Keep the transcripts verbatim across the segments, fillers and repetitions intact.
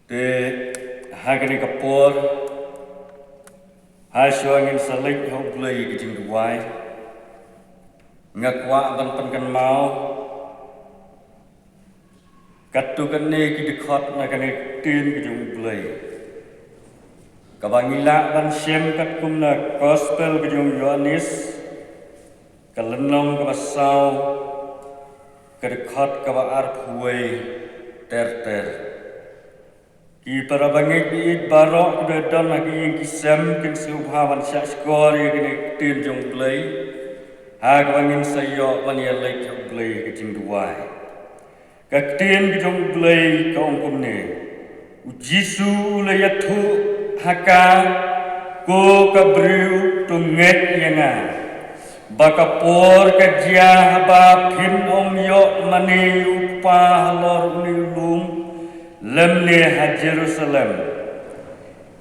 Te ha kane ka por, ha shuwa ngin sa leit ha U Blei ka jingduwai, nga kwah ban pynkynmaw katto katne ki dkhot na kane ka ktien ka jong U Blei, kaba ngi lah ban shem katkum na Gospel ka jong u Ïoannis, ka lynnong kaba saw, ka dkhot kaba arphew wei ter ter. Ki para bangeit, ki ïeit baroh kiba don ha ki ïing ki sem kin sngewbha ban shah shkor ïa kane ka ktien jong U Blei, ha kaba ngin sa ïoh ban ïaleit ha U Blei ka jingduwai. Ka ktien ka jong U Blei ka ong kumne: U Jisu u la ïathuh ha ka, ko ka briew, to ngeit ïa nga. Ba ka por ka jia haba phin ym ïoh mane ïa U Kpa halor une u lum, lymne ha Jerusalem.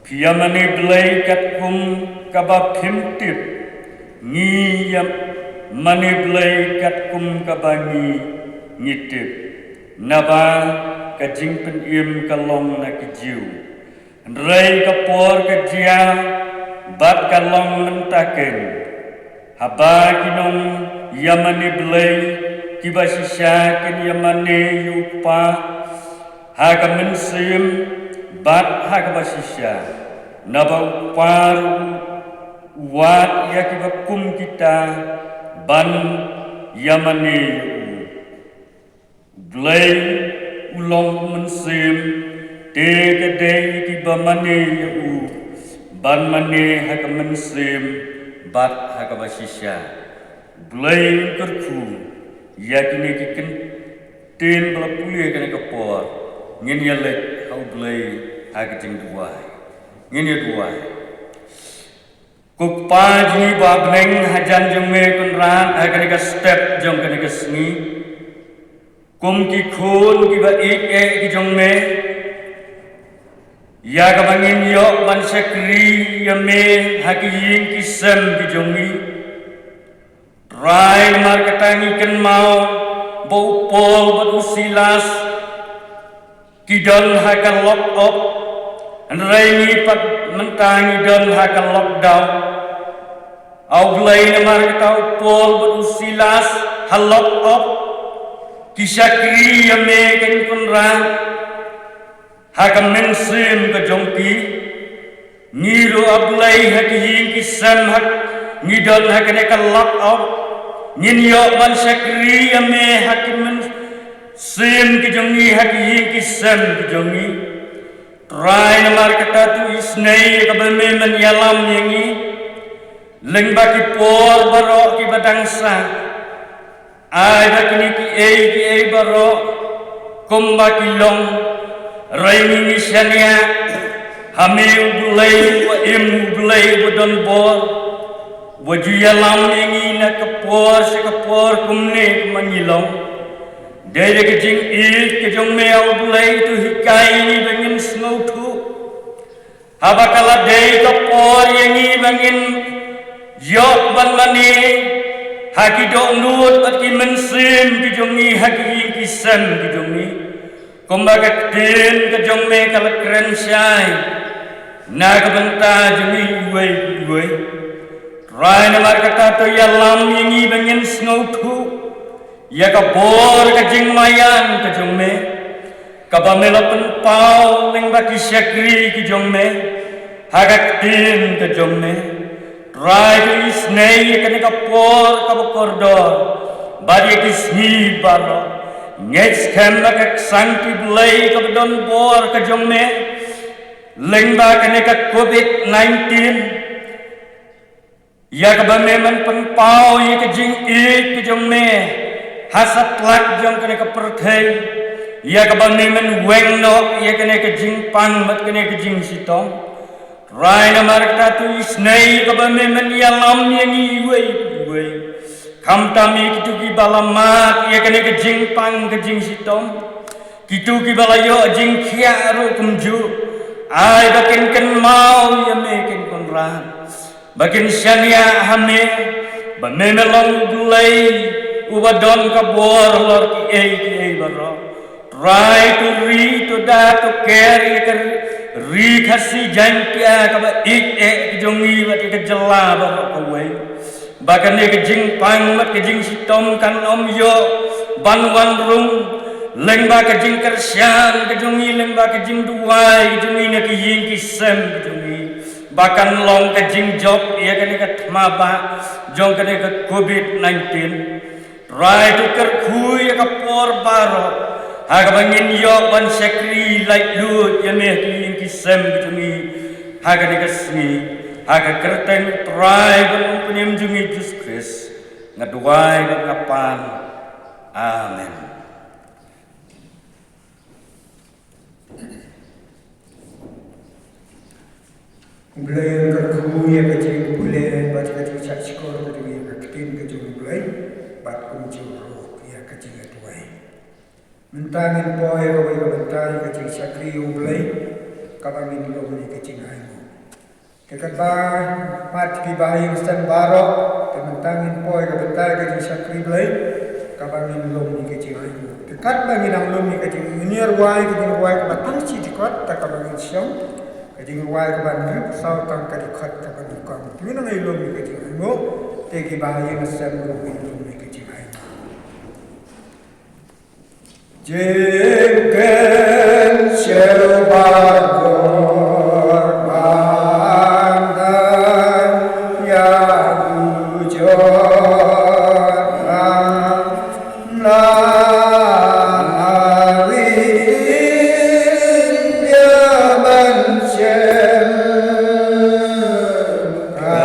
Phi ïa mane Blei katkum kaba phim tip, ngi ïa mane Blei katkum kaba ngi, ngi tip, naba ka jingpynim ka long na ki Jiw. Hynrei ka por ka jia bad ka long mynta keiñ, haba ki nongïa mane Blei kiba shisha kin ïa mane ïa U Kpa ha ka mynsiem bad ha kaba shisha, naba U Kpa ruh u wad ïa kiba kum kita ban ïa mane ïa u. U Blei u long u mynsiem, te ka dei ïa kiba mane ïa u ban mane ha ka mynsiem bad ha kaba shisha. U Blei un kyrkhu ïa kine ki ktien ba la pule ha kane ka por. Ngin ïaleit ha U Blei ha ka jingduwai. Ngin ïaduwai. Ko Kpa jong ngi ba ha bneng, hajan jong me Kynrad ha kane ka step jong kane ka sngi, kum ki khun kiba ïeit eh ki jong me, ïa kaba ngin ïoh ban shakri ïa me ha ki ïing ki sem ki jong ngi. Trai, namar kata ngi kynmaw ba u Paul bad u Silas ki don ha ka lock up, Hynrei ngi pat mynta ngi don ha ka lockdown. A U Blei, namar kata u Paul bad u Silas ha lock up, ki shakri ïa me, ko Kynrad, ha ka mynsiem ka jong ki. Ngi ruh, A Blei, ha ki ïing ki sem, ha ngi don ha kane ka lock up, ngin ïoh ban shakri ïa me ha ki mynsiem ki jong ngi, ha ki ïing ki sem ki jong ngi. Trai, namar kata to isynei ïa kaba me men ïalam ïa ngi lyngba ki por baroh kiba dang sah. Ai ba kine kiei kiei baroh kumba ki long, hynrei ngi shaniah ha me, U Blei uba im, U Blei uba don bor, uba ju ïalam ïa ngi na ka por sha ka por kumne kumba ngi long. Dei da ka jingïeit ka jong me, A Blei, to hikai ïa ngi ba ngin sngewthuh haba ka la dei ka por ïa ngi ba ngin ïoh ban mane ha ki dohnud bad ki mynsiem ki jong ngi, ha ki ïing ki sem ki jong ngi, kumba ka ktien ka jong me ka la kren shai na ka bynta jong ngi iwei pa iwei. Trai, namar kata to ïalam ïa ngi ba ngin sngewthuh ïa ka bor ka jingmaïan ka jong me, kaba me la pynpaw lyngba ki shakri ki jong me ha ka ktien ka jong me. Trai, to isynei ïa kane ka por kaba kordor bad ïa ki sngi baroh. Ngeit skhem ba ka ksangkti Blei kaba don bor ka jong me lyngba kane ka covid nineteen, ïa kaba me men pynpaw ïa ka jingïeit ka jong me ha satlak jong kane ka pyrthei, ïa kaba me men weng noh ïa kane ka jingpang bad kane ka jingshitom. Trai, namar kata to isynei ïa kaba me men ïalam ïa ngi iwei pa iwei, khamtam ïa kito kiba la mad ïa kane ka jingpang ka jingshitom, kito kiba la ïoh jingkhiah ruh kumjuh. Ai ba kin kynmaw ïa me, ko Kynrad, ba kin shaniah ha me, ba me me long U Blei uba don ka bor halor kiei kiei baroh. Trai, to ri to da to ker ïa ka ri Khasi Jaiñtia kaba ïeit eh ka jong ngi bad ïa ka jylla baroh kawei, ba kane ka jingpang bad ka jingshitom kan ym ïoh ban wan rung lyngba ka jingkyrshan ka jong ngi, lyngba ka jingduwai ka jong ngi na ki ïing ki sem ka jong ngi, ba kan long ka jingjop ïa kane ka thma bah jong kane ka covid nineteen. Trai, to kyrkhu ïa ka por baroh ha kaba ngin ïoh ban shakri laitluid ïa me ha ki ïing ki sem ka jong ngi ha kane ka sngi. Ha ka kyrteng U Trai bad U Nongpynim jong ngi Jisu Khrist nga duwai bad nga pan. Amen. U Blei un kyrkhu ïa ka jingpule bad ka jingshah shkor ka jong ngi ïa ka ktien ka jong U Blei, bad kumjuh ruh ïa ka jingïaduwai. Mynta ngin poi ïa kawei ka bynta ïa ka jingshakri U Blei kaba ngin lum ïa ka jingainguh. Te katba pat kiba ïing sem baroh, te mynta ngin poi ka bynta ka jingshakri Blei kaba ngin lum ïa ka jingainguh. Te katba ngin nang lum ïa ka jing, ngin ïa rwai ka jingrwai kaba tang shi dkhot, te kaba ngin shong ka jingrwai kaba hynriewphew saw tang ka dkhot kaba ngin kong. Te ngin nang ïa lum ïa ka jingainguh, te kiba ïing sem ruh ngin lum ïa ka jingainguh. Jingkren sha u Baroh ban da ïa u Jordan, na ri ïa ban shem ka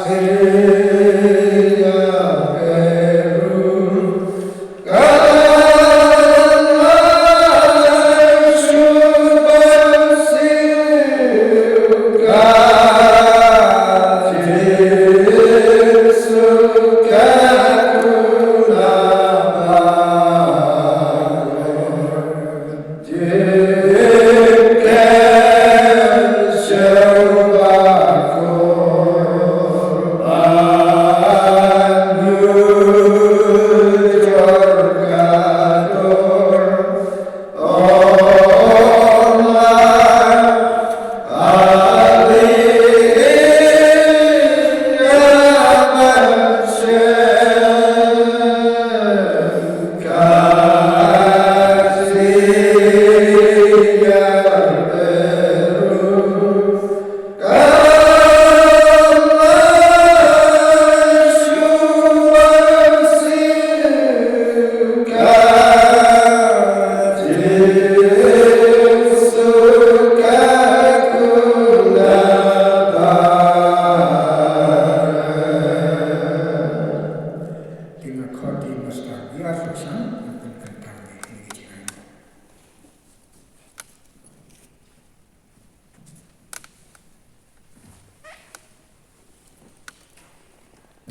ri ïa Peru.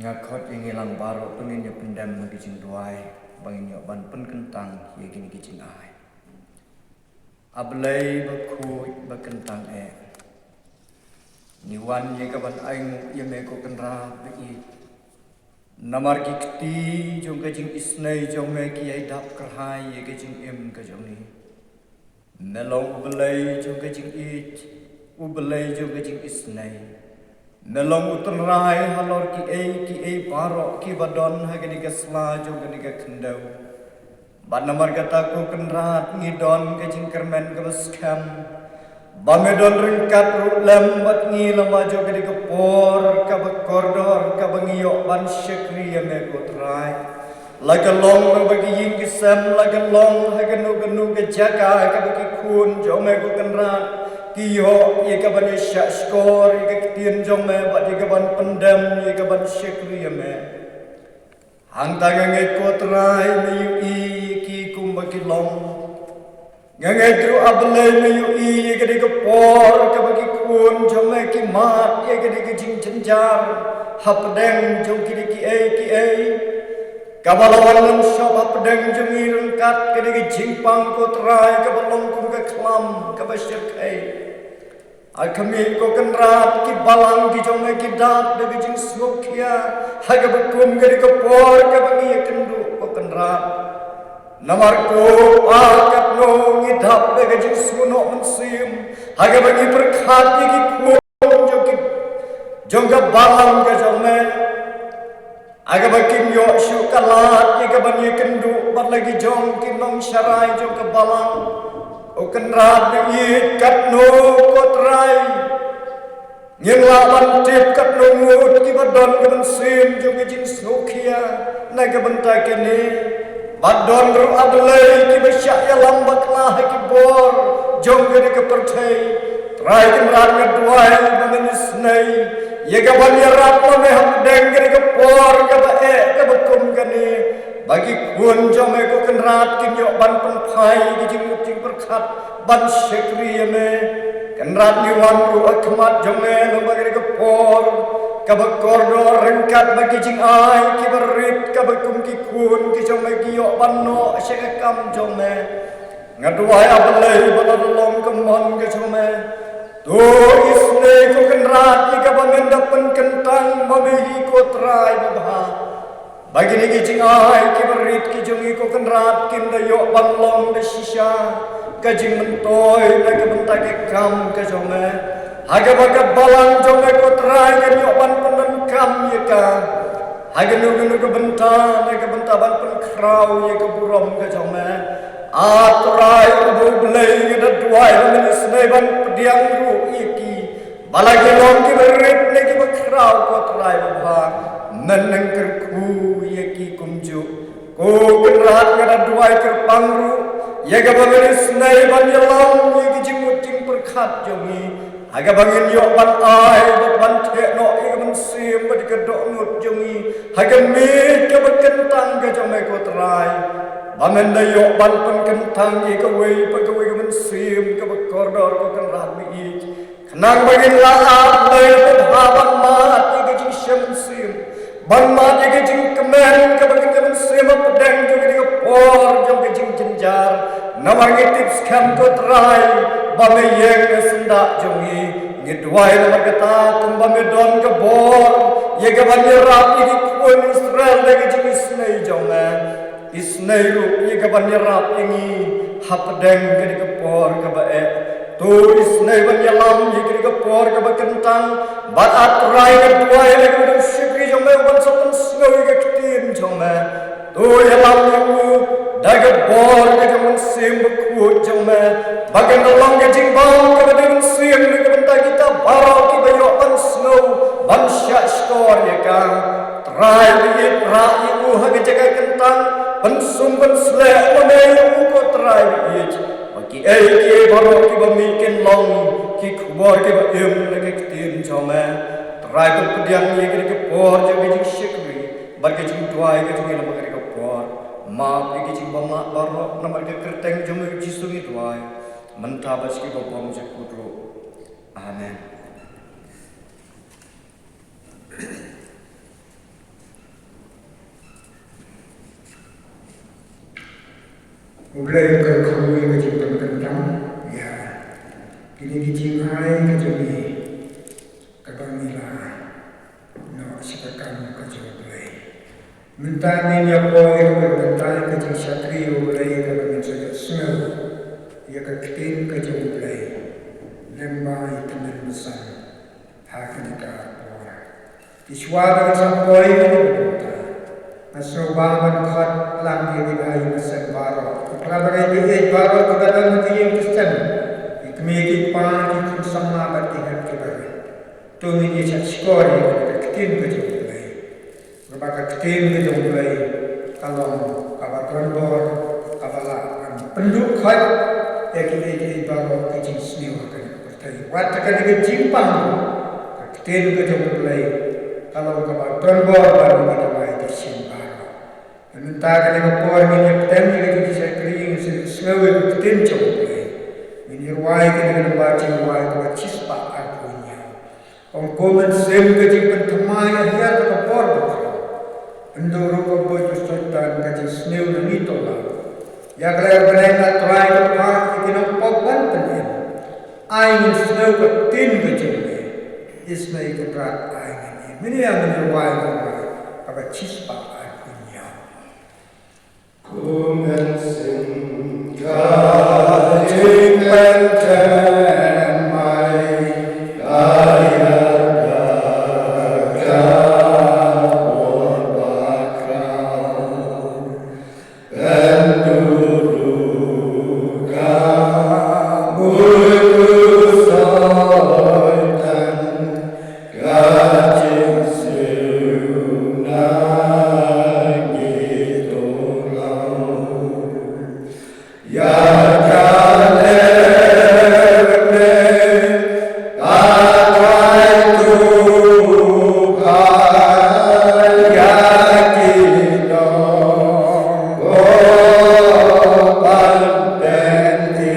Nga khot ïa ngi lang baroh ba ngin ïa pyndem ha ki jingduwai ba ngin ïoh ban pynkyntang ïa kine ki jingai. A Blei bakhuid bakyntang eh, ngi wan ïa ka ban ainguh ïa me ko Kynrad ba ïeit. Namar ki kti jong ka jingisynei jong me ki ïai dap kyrhai ïa ka jingim ka jong ngi. Me long U Blei jong ka jingïeit, U Blei jong ka jingisynei. Me long U Trai halor kiei kiei baroh kiba don ha kane ka sla jong kane ka khyndew. Bad namar kata ko Kynrad ngi don ka jingkyrmen kaba skhem ba me don ryngkat ruh lem bad ngi lyngba jong kane ka por kaba kordor kaba ngi ïoh ban shakri ïa me ko Trai. La ka long lyngba ki ïing ki sem, la ka long ha kano kano ka jaka kaba ki khun jong me ko Kynrad ki ïoh ïa ka ban ïa shahshkor ïa ka ktien jong me bad ïa ka ban pyndem ïa ka ban shakri ïa me. Hangta nga ngeit ko Trai me ïohi ïa ki kumba ki long. Nga ngeit ruh A Blei me ïohi ïa kane ka por kaba ki khun jong me ki mad ïa kane ka jingjynjar hapdeng jong kine kiei kiei. Kaba la wan lynshop hapdeng jong ngi ryngkat kane ka jingpang ko Trai kaba long kum ka khlam kaba shyrkhei. Ha khmih ko Kynrad ki balang ki jong me ki dap da ka jingsngewkhia ha kaba kum kane ka por kaba ngi ïakynduh ko Kynrad. Namar ko Pa katno ngi dap da ka jingsngewnoh mynsiem ha kaba ngi pyrkhat ïa ki khun jong ki jong ka balang ka jong me. Ha kaba kim ïoh shuh ka lad ïa ka ban ïakynduh bad la ki jong ki nongsharai jong ka balang. Ko Kynrad ba ïeit katno ko Trai. Ngim lah ban tip katno ngut kiba don ka mynsiem jong ka jingsngewkhia na ka bynta kane. Bad don ruh A Blei kiba shah ïalam bakla ha ki bor jong kane ka pyrthei. Trai Kynrad nga duwai ba men isynei ïa ka ban ïarap ma me hapdeng kane ka por kaba eh kaba kum kane. Ba ki khun jong me ko Kynrad kin ïoh ban pynphai ïa ki jingmut jingpyrkhat ban shakri ïa me. Kynrad ngi wan ruh ha khmat jong me lyngba kane ka por kaba kordor ryngkat bad ki jingai kiba rit kaba kum ki khun ki jong me ki ïoh ban noh sha ka kam jong me. Nga duwai A Blei ba la long ka mon ka jong me. To isynei ko Kynrad ïa kaba men da pynkyntang ma me hi ko Trai babha. Ba kine ki jingai kiba rit ki jong ngi ko Kynrad kin da ïoh ban long da shisha ka jingmyntoi na ka bynta ka kam ka jong me. Ha kaba ka balang jong me ko Trai kan ïoh ban pyndonkam ïa ka. Ha kano kano ka bynta na ka bynta ban pynkhraw ïa ka burom ka jong me. A Trai uba U Blei nga da duwai ba men isynei ban pdiang ruh ïa ki. Ba la ki long kiba rit ne kiba khraw ko Trai babha. Men nang kyrkhu ïa ki kumjuh. Ko Kynrad nga da duwai kyrpang ruh ïa kaba men isynei ban ïalam ïa ki jingmut jingpyrkhat jong ngi. Ha kaba ngin ïoh ban ai bad ban theh noh ïa ka mynsiem bad ïa ka dohnud jong ngi ha ka miej kaba kyntang ka jong me ko Trai. Ba men da ïoh ban pynkyntang ïa kawei pa kawei ka mynsiem kaba kordor ko Kynrad baieit. Khnang ba ngin lah ap lei bad ha ban mad ïa ka jingshem mynsiem. Ban mad ïa ka jingkmen kaba ngin ïa mynsiem hapdeng jong kane ka por jong ka jingjynjar. Namar ngi tip skhem ko Trai ba me ïeng ha syndah jong ngi. Ngi duwai namar kata kumba me don ka bor ïa ka ban ïarap ïa ki khun Israel da ka jingisynei jong me. Isynei ruh ïa ka ban ïarap ïa ngi hapdeng kane ka por kaba eh. To isynei ban ïalam ïa kane ka por kaba kyntang. Bad A Trai nga duwai ïa ka ban shakri jong me ban sa pynsngew ïa ka ktien jong me. To ïalam ïa u da ka bor ka jong u Mynsiem Bakhuid jong me. Ba kan long ka jingbam kaba dei mynsiem na ka bynta kita baroh kiba ïoh ban sngew ban shah shkor ïa ka. Trai baieit, rah ïa u ha ka jaka kyntang, pynsum pynsleh ïa me ïa u ko Trai baieit. Ba kiei kiei baroh kiba mih kin long ki khubor kiba im na ka ktien jong me. Trai to pdiang ïa kane ka por jong ka jingshakri bad ka jingduwai ka jong ngi lyngba kane ka por. Map ïa ki jingbymlah baroh namar ka kyrteng jong me Jisu ngi duwai. Mynta bad sha kiba bymjukut ruh. Amen. U Blei u kyrkhu ïa ka jingpynkyntang ïa kine ki jingai ka jong ngi kaba ngi la noh sha ka kam ka jong U Blei. Mynta ngin ïa poi ha ka bynta ka jingshakri U Blei kaba ngin sa ïohsngew ïa ka ktien ka jong U Blei lyngba ïa i tymmen basan ha kane ka por. Te shuwa ba ngin sa poi ha kane ka bynta, nga sngewbha ban khot lang ïa ki ba ïa ki sem baroh, ki para bangeit, ki ïeit baroh kiba don ha ki ïing ki sem, ki kmie ki kpa, ki khun samla bad ki hep kiba rit. To ngin ïa shah shkor ïa ka ktien ka jong U Blei. Namar ba ka ktien ka jong U Blei ka long kaba don bor, kaba lah ban pynduh khoit ïa kiei kiei baroh ki jingsniew ha kane ka pyrthei. Wat ha kane ka jingpang, ka ktien ka jong U Blei ka long kaba don bor ban ïa kiei kiei baroh. Mynta kane ka por ngin ïa pyrshang ïa ka jingshakri, ngin sa sngew ïa ka ktien jong U Blei. Ngin ïa rwai kane ka lyngba jingrwai kaba shispah arphew hynñiew. Ong ko Mynsiem, ka jingpynthymmai ïa ka por bakla. Ynda ruh ka buit u Soitan ka jingsniew na ngi to la. Ïa ka lyer bneng, A Trai, to phah ïa ki nongpop ban pynim. Ai ngin sngew ka ktien ka jong me. Isynei Kynrad, ai ngin im. Mynne ngin ïa rwai ka lyngba kaba shispah arphew hynñiew. Ko Mynsiem, ka jingpynthymmai ka ïa ka por bakla. Pynduh ka buit u Soitan, ka jingsniew na ngi to la. Ïa ka lyer bneng, A Trai, to phah ïa ki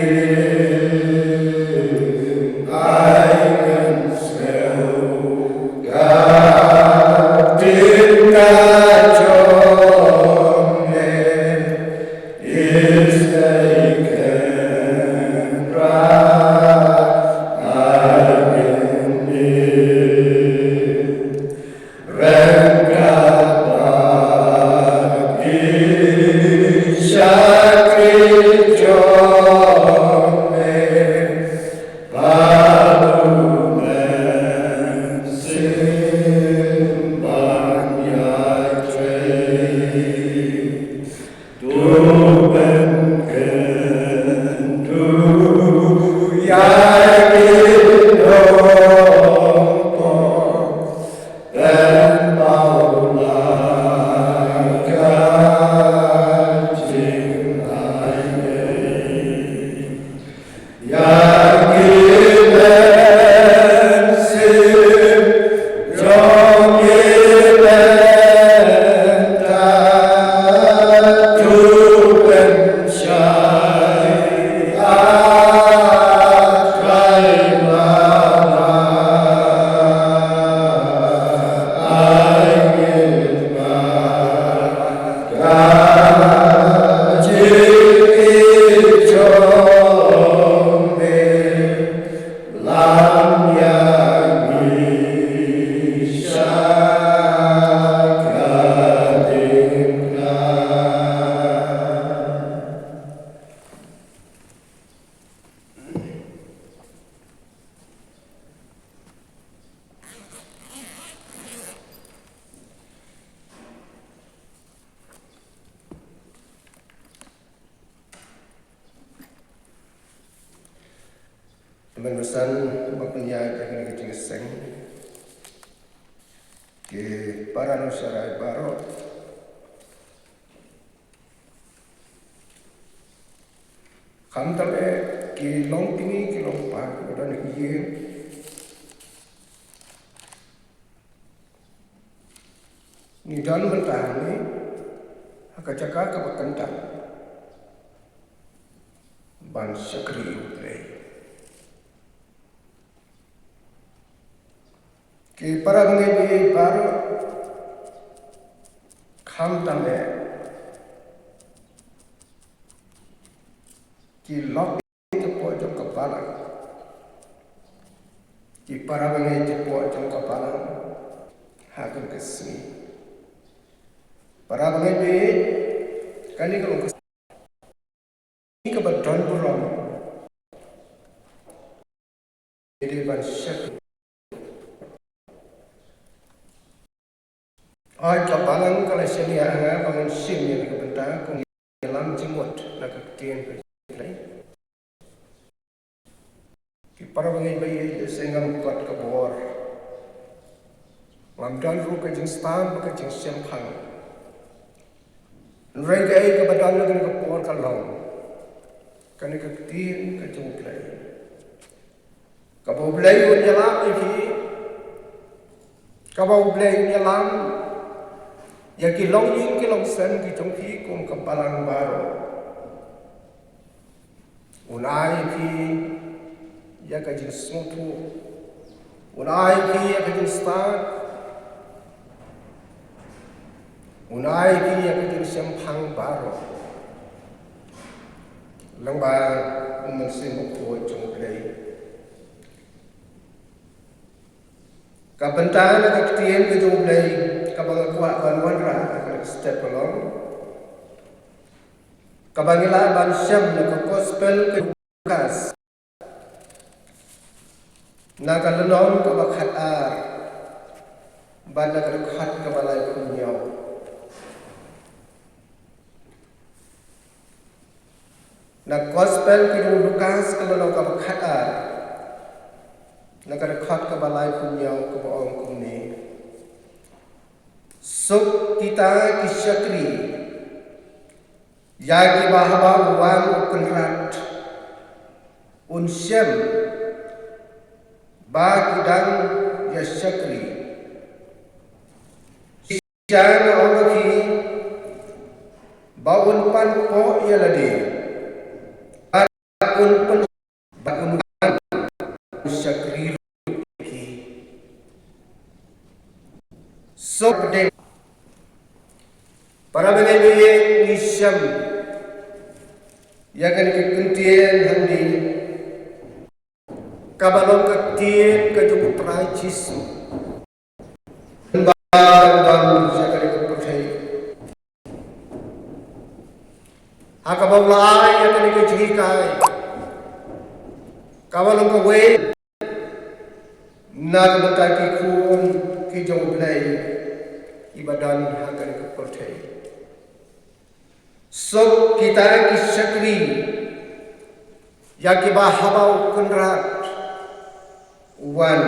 nongpop ban pynim. Ai ngin sngew ka ktien ka jong me. Isynei Kynrad, ai ngin im. Ryngkat bad ki shakri jong me, bad u Mynsiem ban ïatrei. To pynkynduh ïa ki nongpop ban paw la ka jingai. Ïa ki mynsiem jong ki mynta to pynshai, A Trai, ma la ai ngin ma. Ka jingïeit jong me lam ïa ngi sha ka diengphna. Mynsan ba pynïaid ïa kane ka jingïaseng, ki para nongshakri baroh, khamtam eh ki longkmie ki longkpa kiba don ha ki ïing, ngi don mynta hangne ha ka jaka kaba kyntang ban shakri U Blei. Ki para bangeit baroh, khamtam eh Ki lok ki jingpyrkhat jong ka balang. Ki para bangeit jingpyrkhat jong ka balang. Ha kane ka sngi, para bangeit, kane ka long ka sngi kaba don burom. Ïa dei ban shakri. Hooid, ka balang ka la shaniah ha nga ba ngan shim ïa ka bynta kum ïalam jingmut na ka ktien ka jong U Blei. Ki para bangeit ba ïeit, lehse ngam kot ka bor, ngam don ruh ka jingstad bad ka jingshemphang. Hynrei kaei kaba don ha kane ka por ka long kane ka ktien ka jong U Blei. Kaba U Blei un ïalam ïa phi. Kaba U Blei un ïalam ïa ki longïing ki longsem ki jong phi kum ka balang baroh. Un ai ïa phi ïa ka jingsngewthuh. Un ai ïa phi ïa ka jingstad. Un ai ïa phi ïa ka jingshemphang baroh. Lyngba U Mynsiem Bakhuid jong U Blei. Ka bynta na ka ktien ka jong U Blei kaba nga kwah ban wanrah ha kane ka step ka long kaba ngi lah ban shem na ka Gospel ka jong u Lukas, na ka lynnong kaba khatar bad na ka dkhot kaba laiphew hynñiew. Na Gospel ka jong u Lukas ka lynnong kaba khatar, na ka dkhot kaba laiphew hynñiew, kaba ong kumne: Suk kita ki shakri, ïa kiba haba u wan u kynrad un shem ba ki dang ïashakri. Shisha nga ong ïa phi ba un pan poh ïa lade, ba un pan, ba un wan shakri ruh ïa phi. Suk de. Para bangeit, ngi shem ïa kane ka ktien hangne, kaba long ka ktien ka jong U Trai Jisu. Ba don sha kane ka pyrthei, ha kaba u la ai ïa kane ka jinghikai kaba long kawei na ka bynta ki khun ki jong U Blei kiba don ha kane ka pyrthei. Suk kita ki shakri, ïa kiba haba u kynrad u wan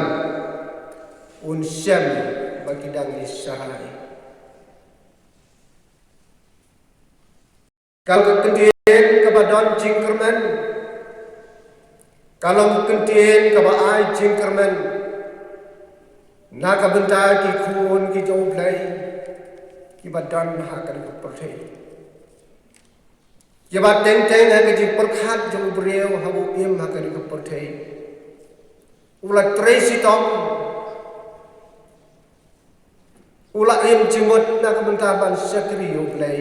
un shem ba ki dang ïashakri. Ka long ka ktien kaba don jingkyrmen, ka long ka ktien kaba ai jingkyrmen na ka bynta ki khun ki jong U Blei kiba don ha kane ka pyrthei, kiba teng teng ha ka jingpyrkhat jong u briew haba u im ha kane ka pyrthei. U la trei shitom, u la im jingmut na ka bynta ban shakri ïa U Blei.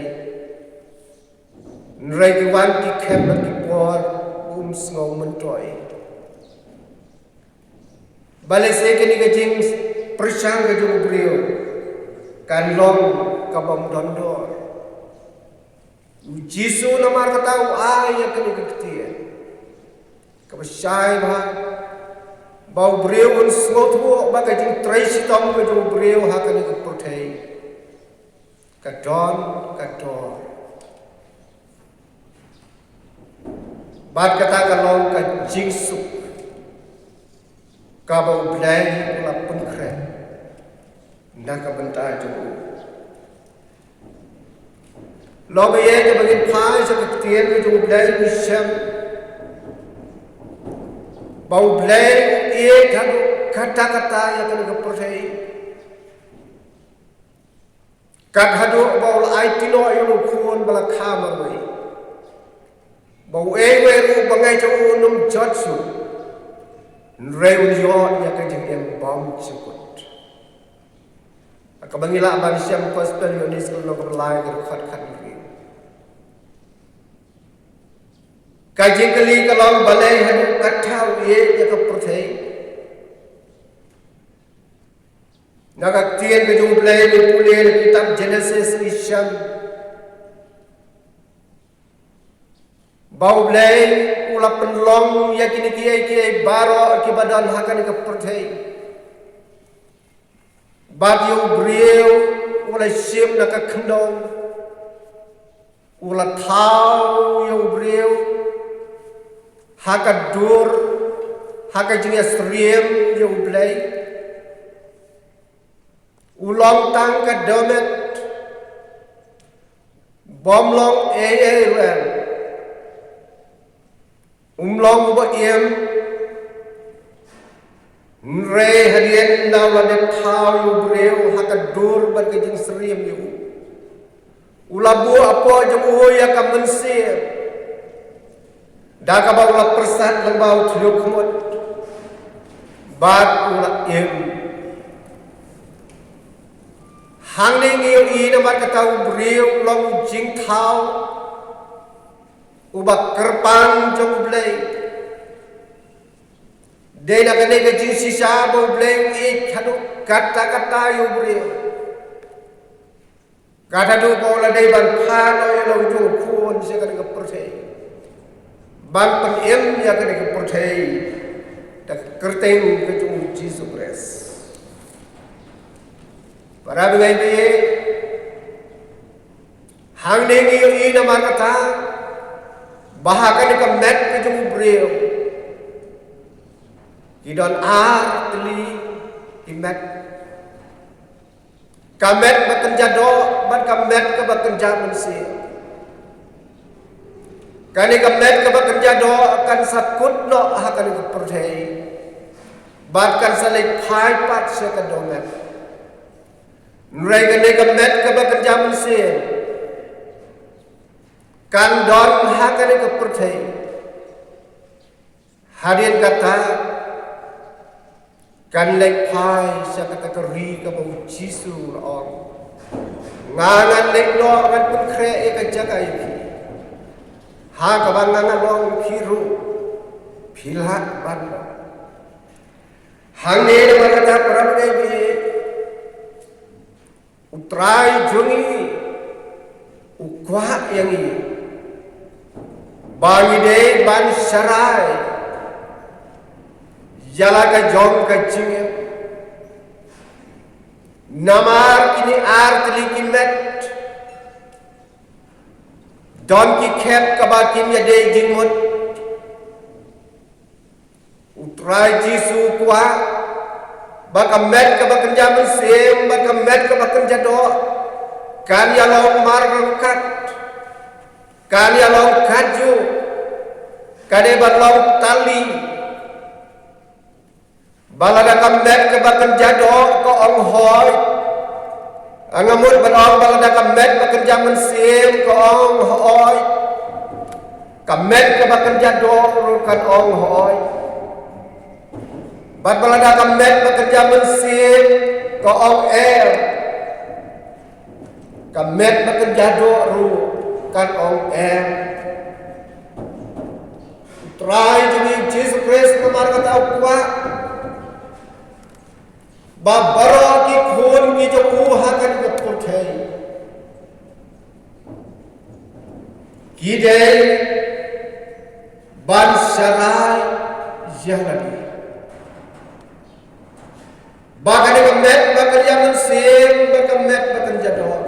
Hynrei ki wan ki khep bad ki por um sngew myntoi. Balei? Shisha kane ka jingpyrshang ka jong u briew kan long ka bym don dor. U Jisu namar kata u ai ïa kane ka ktien kaba shai bha, ba u briew un sngewthuh ba ka jingtrei shitom ka jong u briew ha kane ka pyrthei ka don ka dor. Bad kata ka long ka jingsuk kaba U Blei u la pynkhreh na ka bynta jong u. Long ba ïa kaba ngin phai sha ka ktien ka jong U Blei, ngi shem ba U Blei u ïeit haduh katta katta ïa kane ka pyrthei. Kat haduh ba u la aiti noh ïa u khun ba la kha marwei, ba uei uei ruh ba ngeit ha u un ym jot shuh, hynrei un ïoh ïa ka jingim bymjukut. Kaba ngi lah ban shem, Gospel Ïoannis ka lynnong kaba lai, ka dkhot khathynriew. Ka jingkylli ka long balei haduh katta u ïeit ïa ka pyrthei. Na ka ktien ka jong U Blei, ngi pule na kitab Genesis, ngi shem ba U Blei u la pynlong ïa kine kiei kiei baroh kiba don ha kane ka pyrthei. Bad ïa u briew u la shim na ka khyndew. U la thaw ïa u briew ha ka dur, ha ka jingïasyriem ïa U Blei. U long tang ka dohmet, bym long ei ei ruh em. Um long uba im. Hynrei hadien ba u la dep thaw ïa u briew ha ka dur bad ka jingsyriem ïa u, u la buh hapoh jong u ïa ka mynsiem, da kaba u la pyrsad lyngba u thliew khmut, bad u la im. Hangne ngi ïohi namar kata u briew u long u jingthaw uba kyrpang jong U Blei. Dei na kane ka jingshisha ba U Blei u ïeit haduh katta katta ïa u briew. Kat haduh ba u la dei ban phah noh ïa la u jong u khun sha kane ka pyrthei, ban pynim ïa kane ka pyrthei da ka kyrteng ka jong U Jisu Khrist. Para bangeit, hangne ngi ïohi namar kata ba ha kane ka met ka jong u briew ki don ar tylli ki met. Ka met ba kynja doh bad ka met kaba kynja mynsiem. Kane ka met kaba kynja doh kan sa kut noh ha kane ka pyrthei bad kan sa leit phai pat sha ka dohmet. Hynrei kane ka met kaba kynja mynsiem kan don ha kane ka pyrthei. Hadien kata kan leit phai sha kata ka ri kaba U Jisu u la ong, nga ngan leit noh ngan pynkhreh ïa ka jaka ïa phi. Ha kaba nga ngan long, phi ruh phi lah ban long. Hangne namar kata para bangeit, U Trai jong ngi u kwah ïa ngi ba ngi dei ban sharai ïa la ka jong ka jingim. Namar kine ar tylli ki met, don ki khet kaba kim ïadei jingmut. U Trai Jisu u kwah ba ka met kaba kynja mynsiem bad ka met kaba kynja doh kan ïa long marryngkat, kan ïa long katjuh, ka dei ban long tali. Ba lada ka met kaba kynja doh ka ong hooid, nga mut ban ong ba lada ka met ba kynja mynsiem ka ong hooid, ka met kaba kynja doh ruh kan ong hooid. Bad ba lada ka met ba kynja mynsiem ka ong em, ka met ba kynja doh ruh kan ong em. U Trai jong ngi Jisu Khrist namar kata u kwah ba baroh ki khun ki jong u ha kane ka pyrthei ki dei ban sharai ïa lade. Ba kane ka met ba kynja mynsiem bad ka met ba kynja doh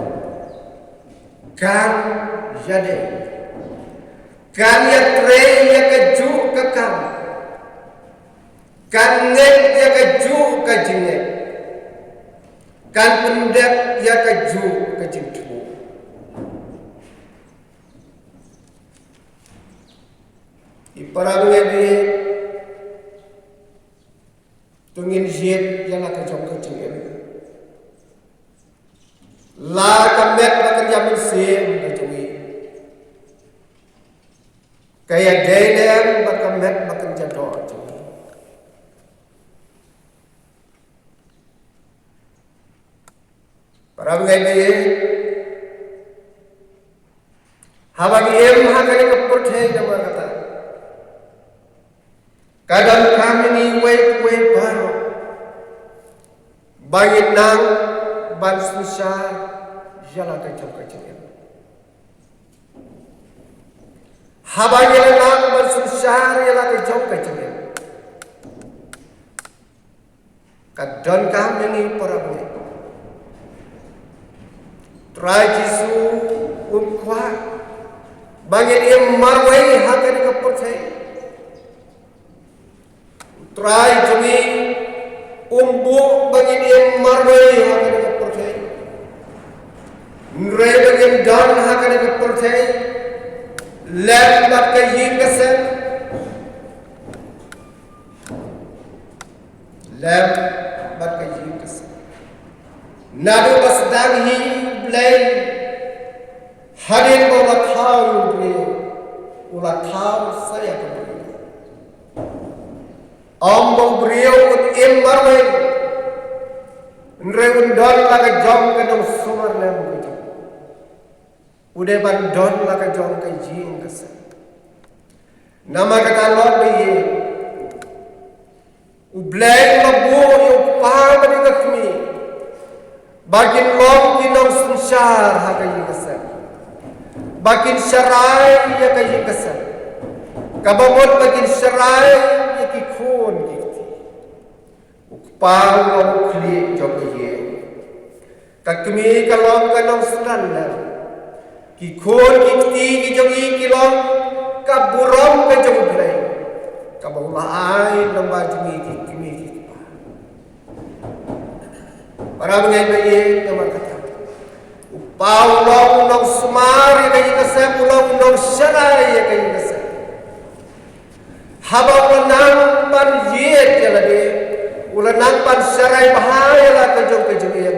kan ïadei, kan ïatrei ïa kajuh ka kam, kan ngeit ïa kajuh ka jingngeit, kan pyndep ïa kajuh ka jingthmu. I para bangeit, to ngin jied ïa la ka jong ka jingim. La ka met ba kynja mynsiem ka jong ngi ka ïadei lem bad ka met ba kynja doh jong ngi. Para bangeit, haba ngi im ha kane ka pyrthei namar kata Ka donkam ïa ngi uwei pa uwei baroh ba ngin nang ban synshar ïa la ka jong ka jingim. Haba ngi la nang ban synshar ïa la ka jong ka jingim, ka donkam ïa ngi para bangeit. Trai Jisu um kwah ba ngin im marwei ha kane ka pyrthei. Trai jong ngi um buh ba ngin im marwei ha kane ka pyrthei. Hynrei ba ngin don ha kane ka pyrthei lem bad ka ïing ka sem. Lem bad ka ïing ka sem. Naduh ba sdang hi U Blei, hadien ba u la thaw ïa u briew, u la thaw sa ïa ka briew. Ym ba u briew un im marwei, hynrei un don la ka jong ka nongsumar lem ka jong u. U dei ban don la ka jong ka ïing ka sem. Namar kata, long ba ïeit, U Blei u la buh ïa u kpa bad ïa ka kmie ba kin long ki nongsynshar ha ka ïing ka sem, ba kin sharai ïa ka ïing ka sem, kaba mut ba kin sharai ïa ki khun ki kti. U kpa u long u khlieh jong ka ïing. Ka kmie ka long ka nongsynran lem. Ki khun ki kti ki jong ngi ki long ka burom ka jong U Blei, kaba u la ai lyngba jong ngi ki kmie ki kpa. Para bangeit ba ïeit, namar kata, u kpa u long u nongsumar ïa ka ïing ka sem, u long u nongsharai ïa ka ïing ka sem. Haba u la nang ban ïeit ïa lade, u la nang ban sharai bha ïa la ka jong ka jingim,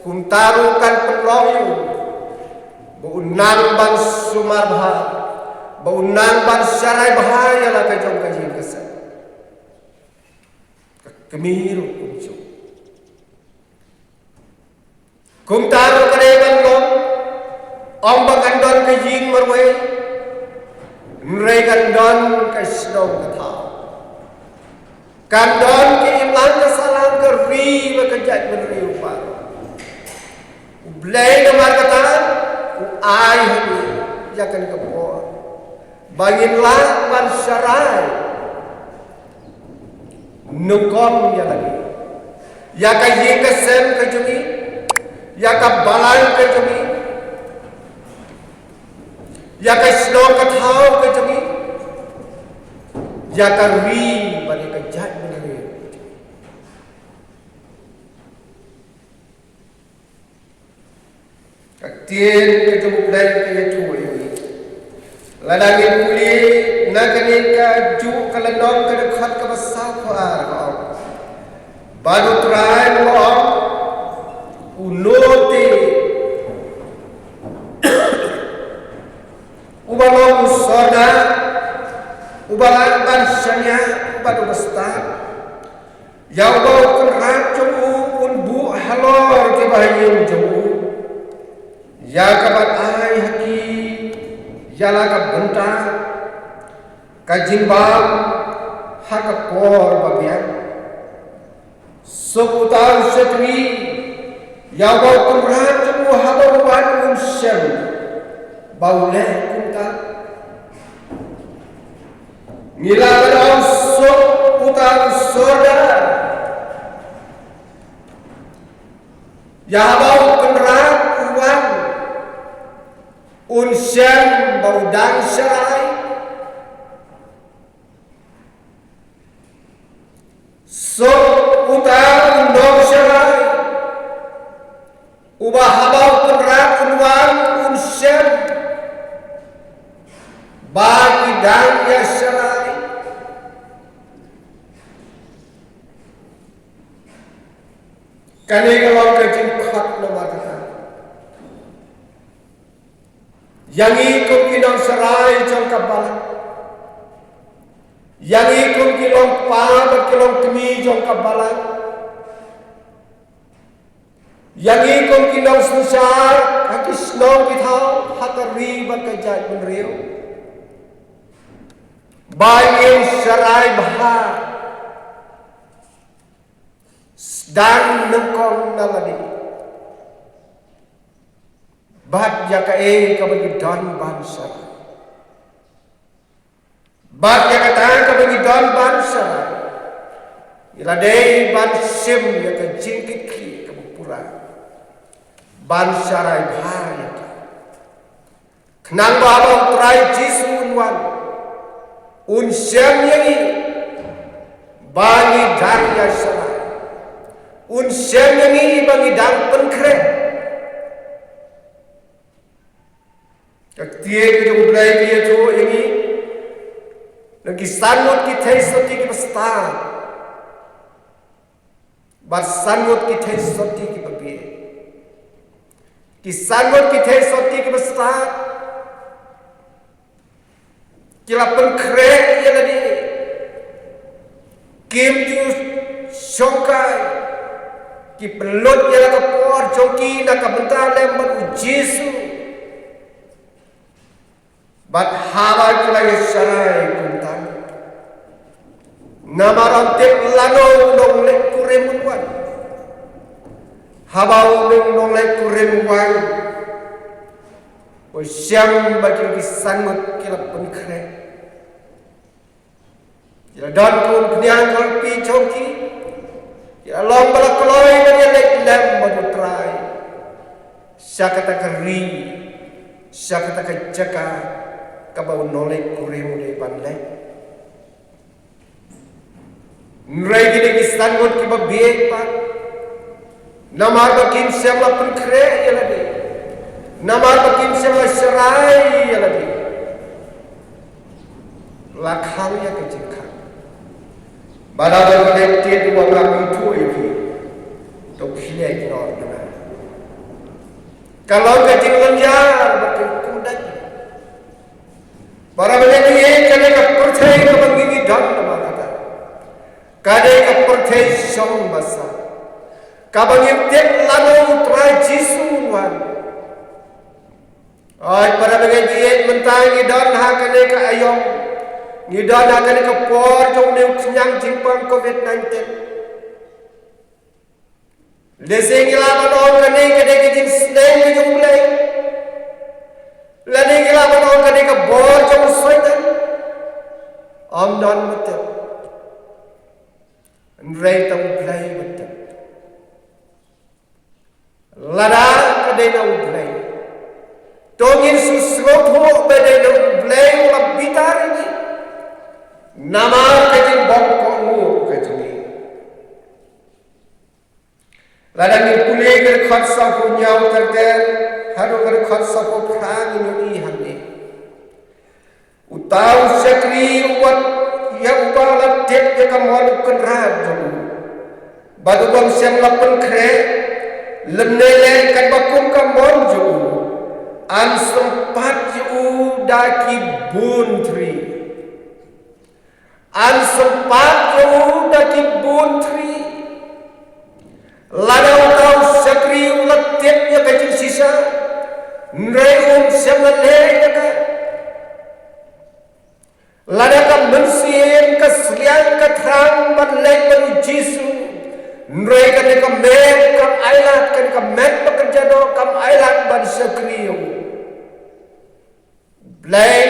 kumta ruh kan pynlong ïa u ba un nang ban sumar bha, ba un nang ban sharai bha ïa la ka jong ka ïing ka sem. Ka kmie ruh kumjuh. Kumta ruh ka dei ban long, ym ba kan don ka ïing marwei, hynrei kan don ka shnong ka thaw. Kan don ka imlang ka sahlang, ka ri bad ka jaitbynriew baroh. U Blei namar kata u ai ha ngi ïa kane ka bor ba ngin lah ban sharai nyngkong ïa lade, ïa ka ïing ka sem ka jong ngi, ïa ka balang ka jong ngi, ïa ka shnong ka thaw ka jong ngi, ïa ka ri bad ïa ka jaitbynriew. Ka ktien ka jong U Blei ka ïathuh ïa ngi. Lada ngin pule na kane kajuh ka lynnong, ka dkhot kaba sawphew ar ka ong, bad U Trai u la ong, uno te uba long u sordar, uba lah ban shaniah bad uba stad, ïa uba u kynrad jong u un buh halor ki bahaïing jong u, ïa kaban ai ha ki ïa la ka bynta ka jingbam ha ka por ba biang. Suk uta u shatri ïa uba u kynrad jong u haba u wan un shem ba u leh kumta. Ngi lah ban ong, suk uta u sordar ïa uba u kynrad u wan un shem ba u dang sharai. Suk uta u nongsharai uba haba u kynrad un wan un shem ba ki dang ïa sharai. Kane ka long ka jingkhot namar kata ïa ngi kum ki nongsharai jong ka balang, ïa ngi kum ki long kpa bad ki long kmie jong ka balang, ïa ngi kum ki nongsynshar ha ki shnong ki thaw, ha ka ri bad ka jaitbynriew. Ba ngin sharai bha, sdang nyngkong na lade, bad ïa kaei kaba ngi don ban sharai. Bad ïa kata kaba ngi don ban sharai, ïa lade ban shim ïa ka jingkitkhlieh kaba pura, ban sharai bha ïa ka. Khnang ba haba u Trai Jisu un wan, un shem ïa ngi ba ngi dang ïa sharai, un shem ïa ngi ba ngi dang pynkhreh. Ka ktien ka jong U Blei ka ïathuh ïa ngi na ki san ngut ki theisotti kiba stad bad san ngut ki theisotti kiba bieit. Ki san ngut ki theisotti kiba stad ki la pynkhreh ïa lade, kim ju shongkai, ki pynlut ïa la ka por jong ki na ka bynta lem bad U Jisu. Bad haba ki la ïa sharai kumta, namar ym tip lano u nongleit-kurim un wan. Haba u nongleit-kurim u wan, u shem ba ki san ngut ki la pynkhreh. Ki la don ka umphniang ka lpi jong ki. Ki la long ba la kloi ban ïaleit lem bad U Trai sha kata ka ri, sha kata ka jaka kaba u nongleit-kurim u dei ban leit. Hynrei kine ki san ngut kiba bieit pat, namar ba kim shym la pynkhreh ïa lade, namar ba kim shym la sharai ïa lade, la khang ïa ka jingkhang. Bad haba U Blei u ong, nga ïathuh ïa phi, to phi leit noh na nga. Ka long ka jinglynñiar bad ka kumdait. Para bangeit, kane ka pyrthei kaba ngi don, namar kata ka dei ka pyrthei shong basa, kaba ngim tip lano U Trai Jisu un wan. Oi para bangeit, mynta ngi don ha kane ka aïom, ngi don ha kane ka por jong une u khñiang jingpang covid nineteen. Lehse ngi lah ban ong kane ka dei ka jingsneng ka jong U Blei. Lane ngi lah ban ong ka dei ka bor jong u Soitan. Ym don ba tip. Hynrei tang U Blei ba tip. Lada ka dei na U Blei, to ngin sngewthuh ba dei na U Blei u la bitar ïa ngi. Namar ka jingbym kohnguh ka jong ngi. Lada ngin pule ka dkhot sawphew hynñiew ter ter haduh ka dkhot sawphew phra, ngin ïohi hangne: Uta u shakri uba, ïa uba la tip ïa ka mon u kynrad jong u, bad u bym shym la pynkhreh, lymne leh katba kum ka mon jong u, yn sympat ïa u da ki bun thri. Yn sympat ïa u da ki bun thri. Lada uta u shakri u la tip ïa ka jingshisha, hynrei um shym la leh ïa ka. Lada ka mynsiem ka sliang ka thrang ban leit bad u Jisu, hynrei kane ka met kam ailad, kane ka met ba kynja doh kam ailad ban shakri ïa u, Blei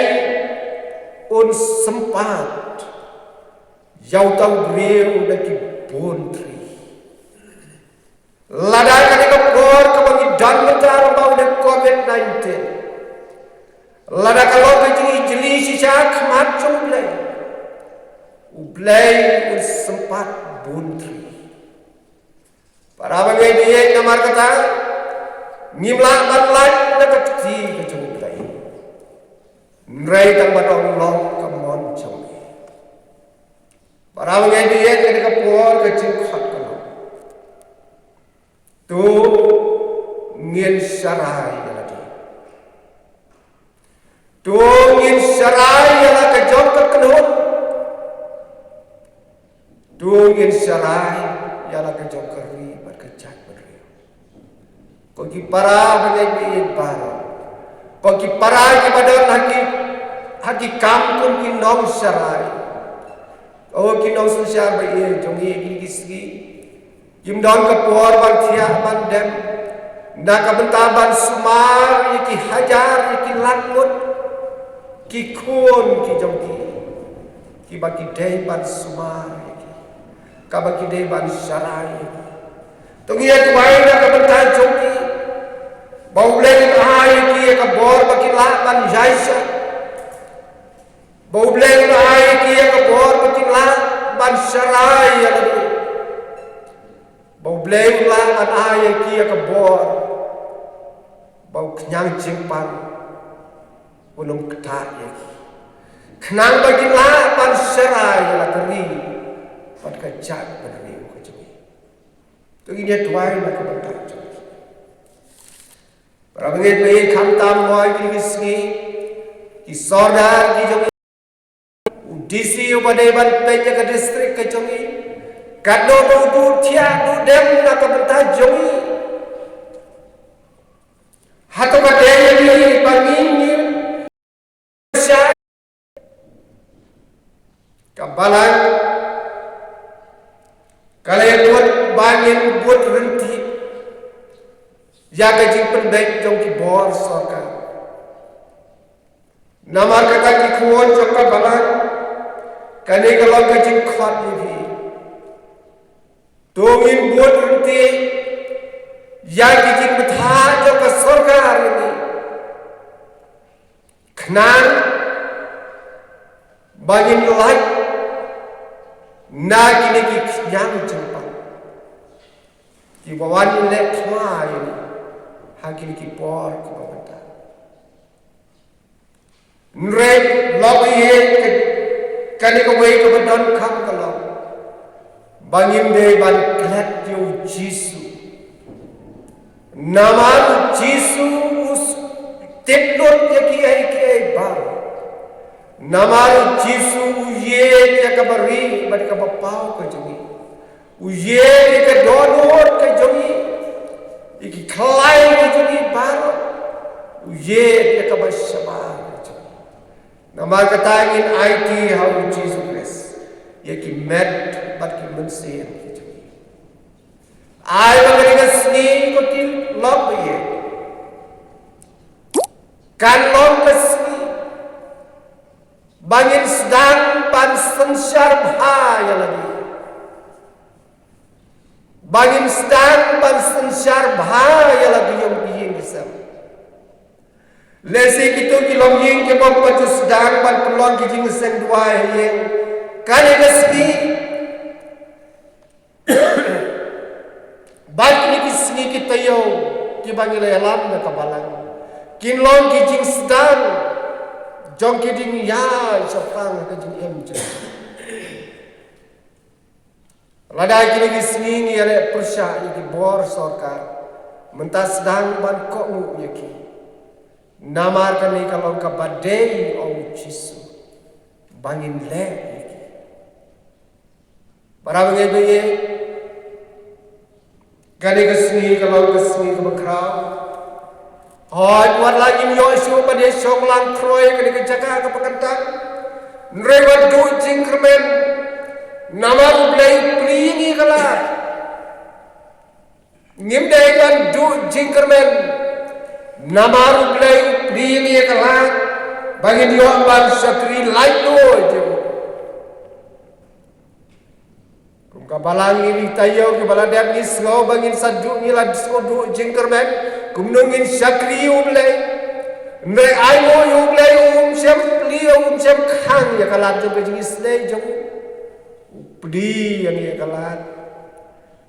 un sympat ïa uta u briew da ki bun thri. Lada kane ka por kaba ngi don mynta, ba u dei covid nineteen, lada ka long ka jingjli shisha ha khmat jong U Blei, U Blei un sympat bun thri. Para bangeit, namar kata ngim lah ban lait na ka kti ka jong U Blei, hynrei tang ban ong long ka mon jong me. Para bangeit, kane ka por ka jingkhot ka long: To ngin sharai ïa lade. To ngin sharai ïa la ka jong ka kynhun. To ngin sharai ïa la ka jong ka ri bad ka jaitbynriew. Ko ki para bangeit baroh, ko ki para kiba don ha ki, Ha ki kam kum ki nongsharai. O ki nongsynshar ba ïeit jong ngi, kine ki sngi kim don ka por ban thiah ban dem na ka bynta ban sumar ïa ki hajar ïa ki lak ngut ki khun ki jong ki, kiba ki dei ban sumar ïa ki, kaba ki dei ban sharai ïa ki. To ngin ïa duwai na ka bynta jong ki, ba U Blei un ai ïa ki ïa ka bor ba kin lah ban ïaishah, ba U Blei un ai ïa ki ïa ka bor ba kin lah ban sharai ïa lade, ba U Blei un lah ban ai ïa ki ïa ka bor ba u khñiang jingpang un ym ktah ïa ki, khnang ba kin lah ban sharai ïa la ka ri bad ka jaitbynriew ka jong ngi. To ngin ïa duwai na ka bynta jong ki. Para bangeit, ba ïeit, khamtam mo ïa kine ki sngi, ki sordar ki jong ngi, u D C uba dei ban peit ïa ka district ka jong ngi, katno ba u duh thiah duh dem na ka bynta jong ngi. Hato ka dei ïa ngi ba ngin ngim Ka balang ka la ïa bud ba ngin bud ryntih ïa ka jingpynbeit jong ki bor sorkar. Namar kata ki khun jong ka balang, kane ka long ka jingkhot ïa phi. To ngin bud ryntih ïa ki jingbthah jong ka sorkar ïa ngi. Khnang ba ngin lait na kine ki khñiang jingpang kiba wan leh khwa ïa ngi ha kine ki por kiba mynta. Hynrei lok ïa ka, kane kawei kaba donkam ka long ba ngim dei ban klet ïa u Jisu. Namar u Jisu u s-, tip lut ïa kiei kiei baroh. Namar u Jisu u ïeit ïa kaba rieh bad kaba paw ka jong ngi. U ïeit ïa ka dohnud ka jong ngi, ïa ki khlaiñ ka jong ngi baroh. U ïeit ïa kaba shabar ka jong ngi. Namar kata ngin aiti ha u Jisu Khrist ïa ki met bad ki mynsiem ki jong ngi. Ai ba kane ka sngi ko ki lok ba ïeit kan long ka sngi ba ngin sdang ban synshar bha ïa lade. Ba ngin sdang ban synshar bha ïa la ki ïing ki sem. Lehse kito ki longïing kiba pat ju sdang ban pynlong ki jingseng duwai ha ïing kane ka sngi. Bad kine ki sngi ki taïew kiba ngi la ïalam na ka balang kin long ki jingsdang jong ki jingïaishah pang ha ka jingim jong ngi. Lada kine ki sngi ngi ïaleh pyrshah ïa ki bor sorkar, mynta sdang ban kohnguh ïa ki. Namar kane ka long kaba dei, o Jisu, ba ngin leh ïa ki. Para bangeit, bangeit, kane ka sngi ka long ka sngi kaba khraw. Hooid, wat la ngim ïoh shuh ban ïa shong lang khroi ha kane ka jaka kaba kyntang, hynrei wat duh jingkyrmen. Namar U Blei u plie ïa ngi ka lad. Ngim dei ban duh jingkyrmen. Namar U Blei u plie ïa ngi ka lad ba ngin ïoh ban shakri laitluid ïa u. Kum ka balang, ngi ki taïew kiba la dep ngi sngew ba ngin sa duh, ngi la sngew duh jingkyrmen. Kumno ngin shakri ïa U Blei? Hynrei ai nguh ïa U Blei, um shym plie, um shym khang ïa ka lad jong ka jingisynei jong u. U plie ïa ngi ïa ka lad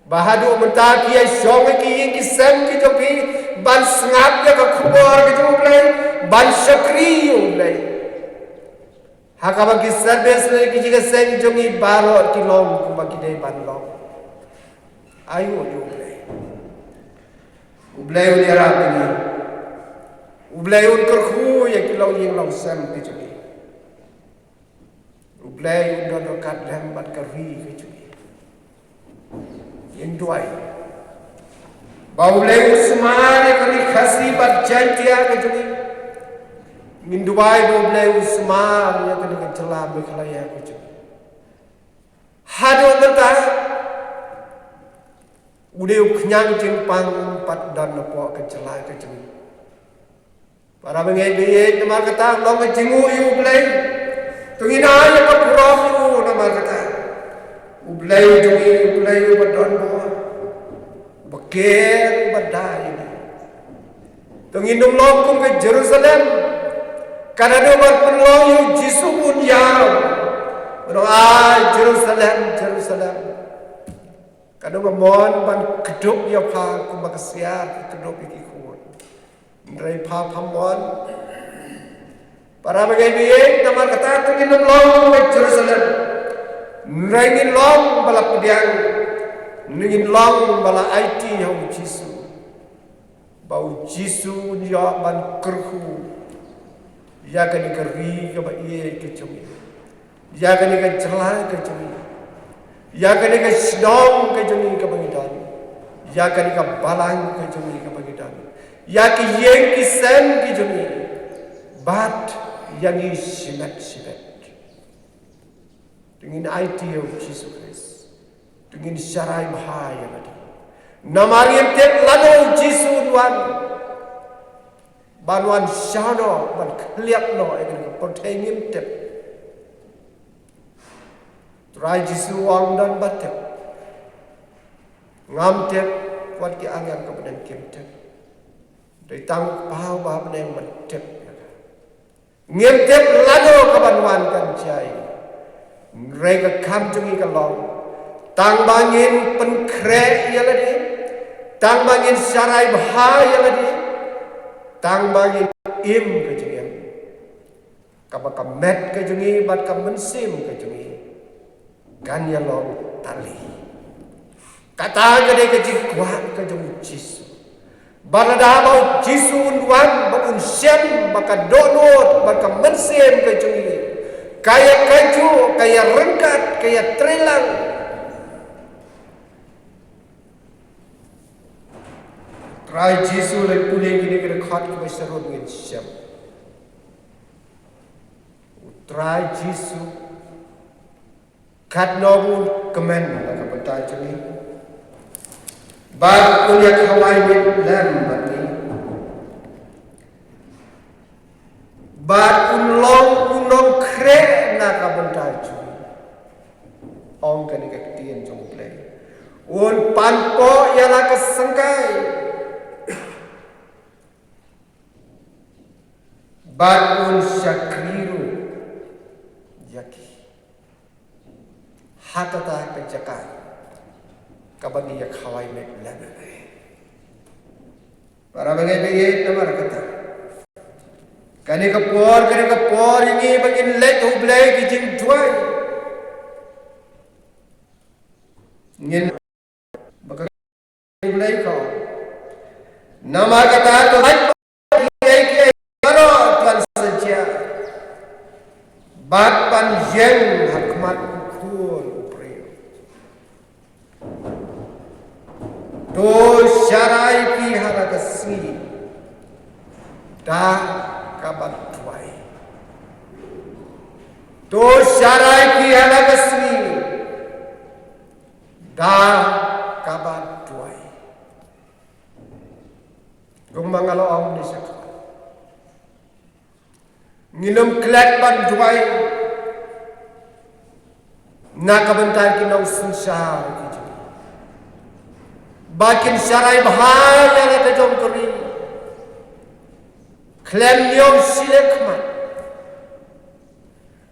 ba haduh mynta ki ïa shong ha ki ïing ki sem ki jong phi ban sngap ïa ka khubor ka jong U Blei, ban shakri ïa U Blei. Ha kaba ki service lane ki jingïaseng jong ngi baroh ki long kumba ki dei ban long. Ai nguh ïa U Blei. U Blei un ïarap ïa ngi. U Blei un kyrkhu ïa ki longïing longsem ki jong ngi. U Blei un don ryngkat lem bad ka ri ka jong ngi. Ngin duwai ba U Blei un sumar ïa ka ri Khasi bad Jaiñtia ka jong ngi. Ngin duwai ba U Blei un sumar ïa kane ka jylla Meghalaya ka jong ngi. Haduh mynta u dei u khñiang jingpang pat don napoh ka jylla ka jong ngi. Para bangeit baieit, namar kata long ka jingnguh ïa U Blei. To ngin ai ïa ka burom ïa u namar kata U Blei jong ngi, U Blei uba don bor, uba ker, uba da ïa ngi. To ngin ym long kum ka Jerusalem kaba naduh ban pynlong ïa U Jisu bun ïaw. Ba ong, "Ai Jerusalem, Jerusalem, ka dang ka mon ban kdup ïa pha kumba ka siar ka kdup ïa ki khun." Hynrei pha pham mon. Para bangeit baieit, namar kata to ngin ym long kum ka Jerusalem. Hynrei ngin long ba la pdiang. Ngin long ba la aiti ïa U Jisu. Ba U Jisu un ïoh ban kyrkhu ïa kane ka ri kaba ïeit ka jong ngi, ïa kane ka jylla ka jong ngi, ïa kane ka shnong ka jong ngi kaba ngi don, ïa kane ka balang ka jong ngi kaba ngi don, ïa ki ïing ki sem ki jong ngi, bad ïa ngi shimet shimet. To ngin aiti ïa U Jisu Khrist. To ngin sharai bha ïa lade. Namar ngim tip lano U Jisu un wan ban wan shaw noh, ban khlieh noh ïa kane ka pyrthei, ngim tip. Trai Jisu u ong, don ba tip. Ngam tip, wat ki angel ka bneng kim tip. Dei tang Kpa uba ha bneng ban tip ïa ka. Ngim tip lano ka ban wan kan jia. Hynrei ka kam jong ngi ka long, tang ba ngin pynkhreh ïa lade, tang ba ngin sharai bha ïa lade, tang ba ngin im ka jingim, kaba ka met ka jong ngi bad ka mynsiem ka jong ngi kan ïalong tali. Kata ka dei ka jingkwah ka jong U Jisu. Bad lada ba U Jisu un wan, ba un shem ba ka dohnud bad ka mynsiem ka jong ngi ka ïa kajuh, ka ïa ryngkat, ka ïa trei lang. Trai Jisu u la pule ïa kine ki dkhot kiba sharud, ngin shem. U Trai Jisu katno ba un kmen na ka bynta jong ngi. Bad un ïa khawai mitlem bad ngi. Bad un long u nongkhreh na ka bynta jong ngi. Ong kane ka ktien jong U Blei. Un pan poh ïa la ka syngkai. Bad un shakri ruh ïa ki. Ha kata ka jaka kaba ngi ïa khawai mitlem. Para bangeit baieit, namar kata kane ka por, kane ka por ïa ngi ba ngin leit ha U Blei ki jingduwai. Ngin ba ka Blei ka. Namar kata to lait kiei kiei baroh ban sa jia bad ban ïeng ha khmat u Khun u briew. To sharai phi ha la ka sngi da kaba duwai. To sharai phi ha la ka sngi da kaba duwai. Kumba nga la ong ne shakhmat, ngin ym klet ban duwai na ka bynta ki nongsynshar ki jong ngi ba kin sharai bha ïa la ka jong ka ri. Khlem nium shiliang khmat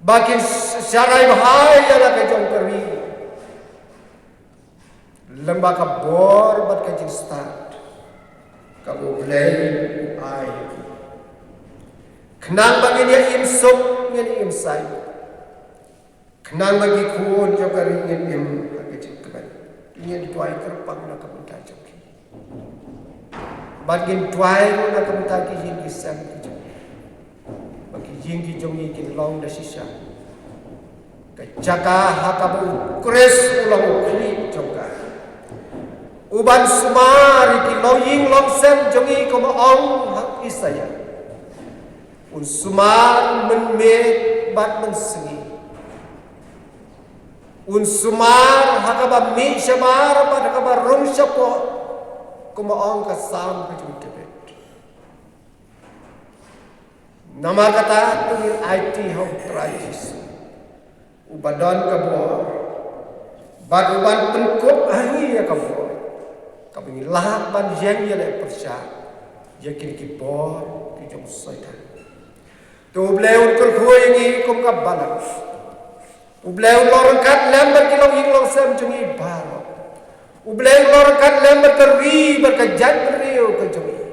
ba kin sharai bha ïa la ka jong ka ri. Lyngba ka bor bad ka jingstad kaba U Blei u ai. Khnang ba ngin ïa im suk, ngin im sai. Khnang ba ki khun jong ka ri ngin im ha ka jingkmen. Ngin duwai kyrpang na ka bynta jong ki. Bad ngin duwai ruh na ka bynta ki ïing ki sem ki jong ngi. Ba ki ïing ki jong ngi kin long da shisha ka jaka ha kaba U Khrist u long u khlieh jong ka, uban sumar ïa ki longïing longsem jong ngi, kumba ong ha u Isaïah. Un sumar mynmiet bad mynsngi. Un sumar ha kaba mih shabar bad ha kaba rung shapoh, kumba ong ka Salm ka jong u David. Namar kata to ngin aiti ha u Trai Jisu, uba don ka bor, bad uban pynkup ha ngi ïa ka bor, kaba ngin lah ban ïeng ïaleh pyrshah ïa kine ki bor ki jong u Soitan. To U Blei un kyrkhu ïa ngi kum ka balang. U Blei un long ryngkat lem bad ki longïing longsem jong ngi baroh. U Blei un long ryngkat lem bad ka ri bad ka jaitbynriew ka jong ngi.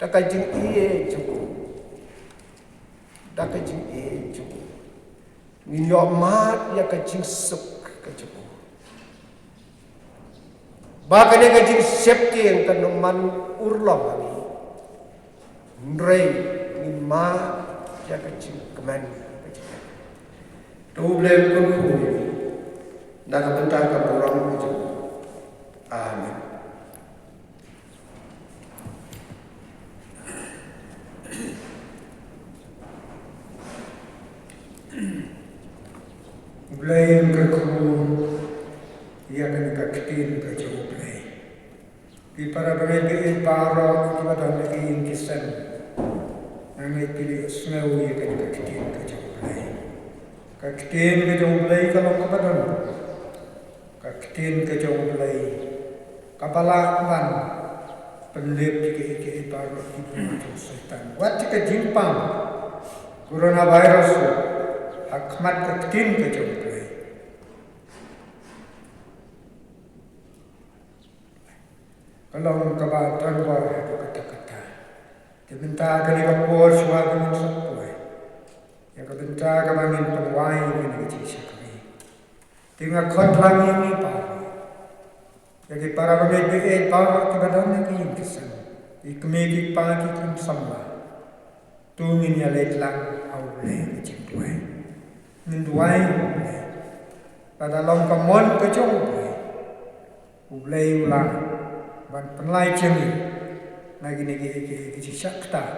Da ka jingïeit jong u, da ka jingïeit jong u, ngin ïoh mad ïa ka jingsuk ka jong u. Ba kane ka jingsheptieng kan ym man urlong ha ngi. Hynrei ngin mad ïa ka jingkmen ka jong u. To U Blei un kyrkhu ïa ngi na ka bynta ka burom ka jong u. Amen. U Blei un kyrkhu ïa kane ka ktien ka jong U Blei. Ki para bangeit baieit baroh kiba don ha ki ïing ki sem, nga ngeit phi la ïohsngew ïa kane ka ktien ka jong U Blei. Ka ktien ka jong U Blei ka long kaba don. Ka ktien ka jong U Blei kaba lah ban pynlip ïa kiei kiei baroh ki bor jong u Soitan. Wat ïa ka jingpang coronavirus ha khmat ka ktien ka jong U Blei. Ka long kaba don bor haduh katta katta. Te mynta kane ka por shuwa ba ngin sa poi ïa ka bynta kaba ngin pynwai ïa kane ka jingshakri, te nga khot lang ïa ngi baroh, ïa ki para bangeit baieit baroh kiba don ha ki ïing ki sem, ki kmie ki kpa ki khun samla. To ngin ïaleit lang ha U Blei ka jingduwai. Ngin duwai ha U Blei. Lada long ka mon ka jong U Blei, U Blei u lah ban pynlait ïa ngi na kine ki, ki, ki jingshah ktah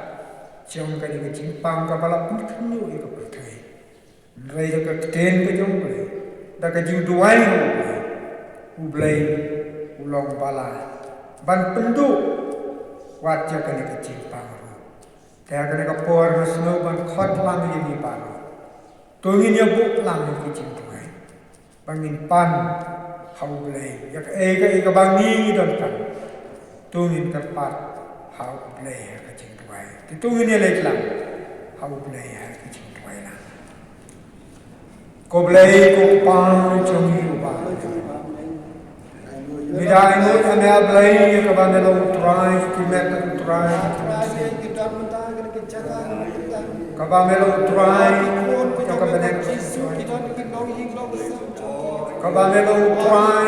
jong kane ka jingpang kaba la pynkhynñiuh ïa ka pyrthei. Hynrei da ka ktien ka jong U Blei, da ka jingduwai ha U Blei, U Blei u long ba lah ban pynduh wat ïa kane ka jingpang ruh. Te ha kane ka por nga sngew ban khot lang ïa ngi baroh. To ngin ïa buh lang ïa ki jingduwai ba ngin pan ha U Blei ïa kaei kaei kaba ngi ngi donkam. To ngin kyrpad ha U Blei ha ka jingduwai. Te to ngin ïaleit lang ha U Blei ha ka jingduwai lang. Ko Blei ko Kpa jong ngi uba ha bneng, ngi da ainguh ïa me A Blei ïa kaba me long U Trai ki met, U Trai ki met, kaba me long U Trai ïa ka bneng, kaba me long U Trai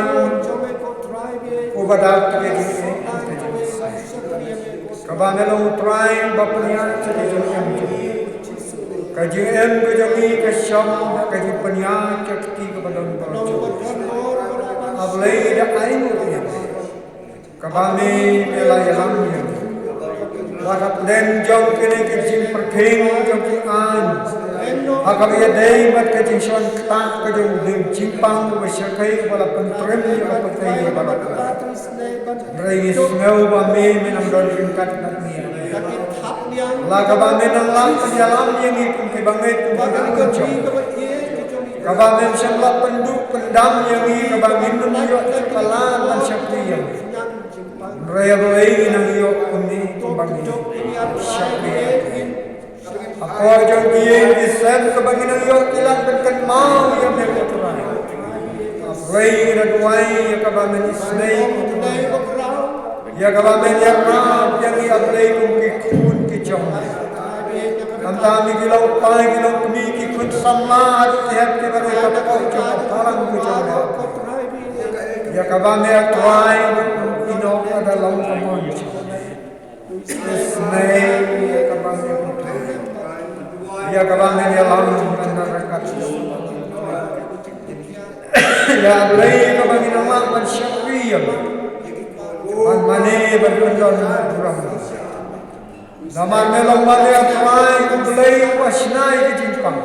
uba dap ïa ka jingim, kaba me long U Trai uba pynïaid ïa ka jingim jong ngi. Ka jingim ka jong ngi ka shong ha ka jingpynïaid ka kti kaba don bor jong U Blei. A Blei da ainguh ïa me. Kaba me, me la ïalam ïa ngi. Wat hapdeng jong kine ki jingpyrkhing jong ki aiñ, ha kaba ïadei bad ka jingshon ktah ka jong u jingpang uba shakri uba la pyntriem ïa ka pyrthei baroh. Hynrei ngi sngew ba me, me nang don ryngkat bad ngi. La kaba me nang lah ban ïalam ïa ngi kum ki bangeit, kum ki khun jong me. Kaba me shym lah pynduh pyndam ïa ngi, kaba ngin ym ïoh shuh ban shakri ïa me. Hynrei A Blei ngi nang ïoh kum ngi, kum ba ngi shakri ïa me. Ha por jong ki ïing ki sem kaba ngi nang ïoh ki lad ban kynmaw ïa me ko Trai. A Blei ngi da duwai ïa kaba men isynei ko Trai, ïa kaba men ïarap ïa ngi A Blei kum ki khun ki jong me. Nangta me ki long kpa ki long kmie ki khun samla haduh ki hep kiba dei ka pop jong ka balang ko jong me. Ïa kaba me A Trai ban ïehnoh lada long ka mon jong me. Isynei ïa kaba me, ïa kaba me ïalam na ka bynta, ïa A Blei ïa kaba me nang lah ban shakri ïa me, ban mane ban kyndon burom. Namar me long ma me, A Trai, U Blei uba shna ïa ka jingpang.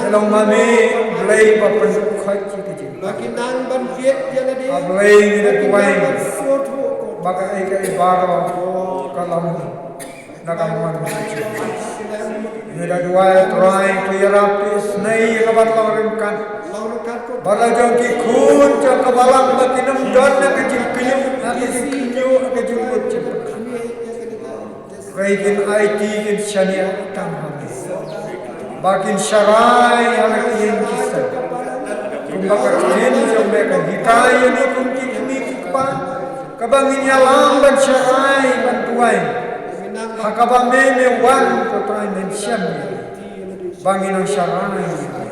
Me long ma me, U Blei uba pynduh khoit ïa ka jingpang. A Blei, ngi da duwai ba kaei kaei baroh ka long na ka mon. Ngi da duwai, A Trai, to ïarap, to isynei ïa ka ban long ryngkat bad la jong ki khun jong ka balang ba kin ym don na ka jingkynnoh, na ka jingkynnoh, na ka jingkynnoh. Hynrei kin aiti, kin shaniah tang ha me, ba kin sharai ha la ka ïing ki sem. Kumba ka ktien jong me ka hikai ïa ngi kum ki kmie ki kpa, kaba ngin ïalam ban sharai ban duwai ha kaba me, me wan, ko Trai, men shem ïa ngi ba ngin nang sharai ïa me.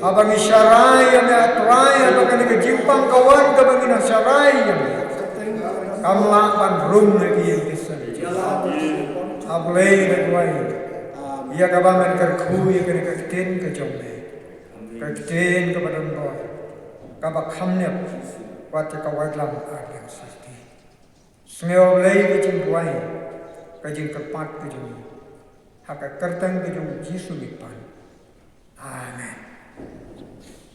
Haba ngi sharai ïa me, A Trai, haba kane ka jingpang ka wan kaba ngin nang sharai ïa me, kam lah ban rung na ki ïing ki sem. A Blei, ngi da duwai ïa kaba men kyrkhu ïa kane ka ktien ka jong me, ka ktien kaba don bor, kaba kham nep wat ïa ka waitlam ar liang syrti. Sngew, A Blei, ka jingduwai, ka jingkyrpad ka jong ngi, ha ka kyrteng ka jong U Jisu ngi pan. Amen.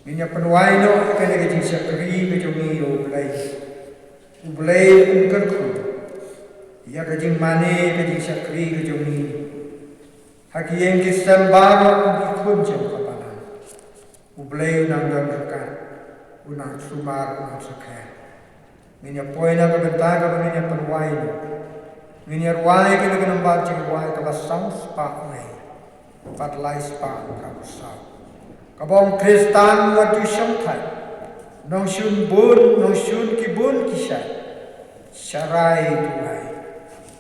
Ngin ïa pynduwai noh ïa kane ka jingshakri ka jong ngi ïa U Blei. U Blei un kyrkhu ïa ka jingmane, ka jingshakri ka jong ngi ha ki ïing ki sem baroh, ki khun jong ka balang. U Blei un nang don ryngkat, un nang sumar, un nang sakher. Ngin ïa poi na ka bynta kaba ngin ïa pynduwai noh. Ngin ïa rwai kane ka nambar jingrwai kaba saw spah wei bad lai spah kaba saw, kaba ong: Khristan, wat ju shongthait, nongshun bun, nongshun ki bun ki shait, sharai duwai.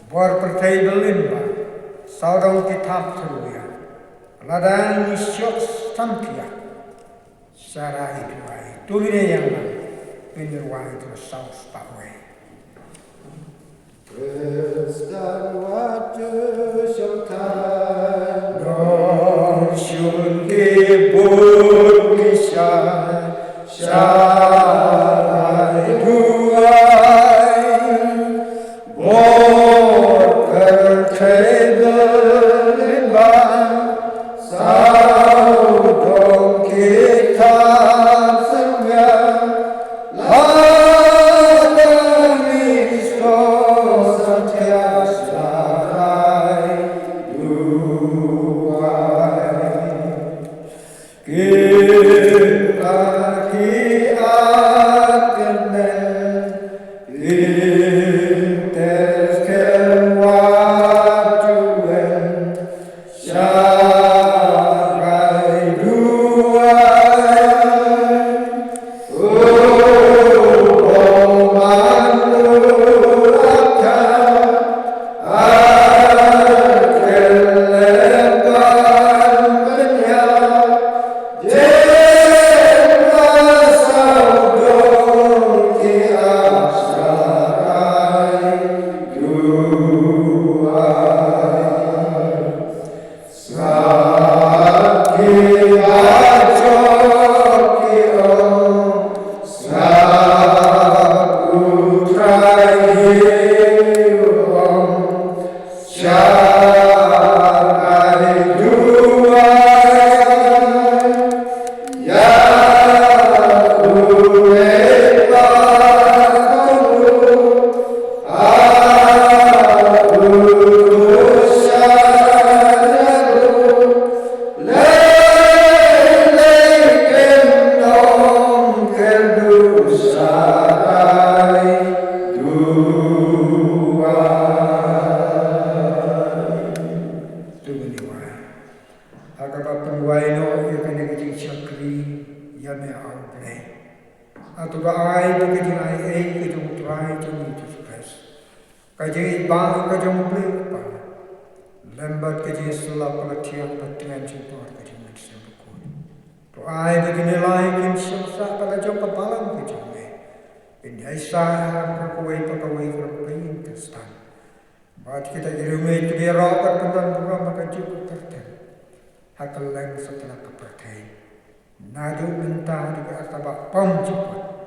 Bor pyrthei ba lyngba, sawdong ki thap thru ïa, lada ngi shoh samphia, sharai duwai. To ngin ïa ïeng, ngin ïa rwai, to saw spah wei. Khristan, wat ju shongthait, nongshun ki bun ki shait, sharai duwai. Bor pyrthei ba lyngba, sawdong ki thap thru ïa, lada ngi shoh samphia, sharai duwai. Kita ki ar kyrmen, ki ter kyrmen, wat ju wan, sharai duwai. Sa ki ba jop ki ong, sa U Trai hi u ong, sharai duwai. Ïa u Blei ba kyrduh, ha kaba pynduwai noh ïa kane ka jingshakri ïa me, A Blei. Hato ba ai ba ka jingaiei ka jong U Trai jong ngi Jisu Khrist, ka jingïeit ba ka jong U Blei Kpa, lem bad ka jingïasyllok kaba thiang bad tngen shibor ka jong U Mynsiem Bakhuid, to ai ba kine lai kin shong sah ha la jong ka balang ka jong me, kin ïaishah ha kawei pa kawei ka rukom Khristan. Bad kita ki riewngeit ki baroh ban pynban burom ha kajuh ka kyrteng, ha kylleng satlak ka pyrthei, naduh mynta haduh ki artylli pom jingput.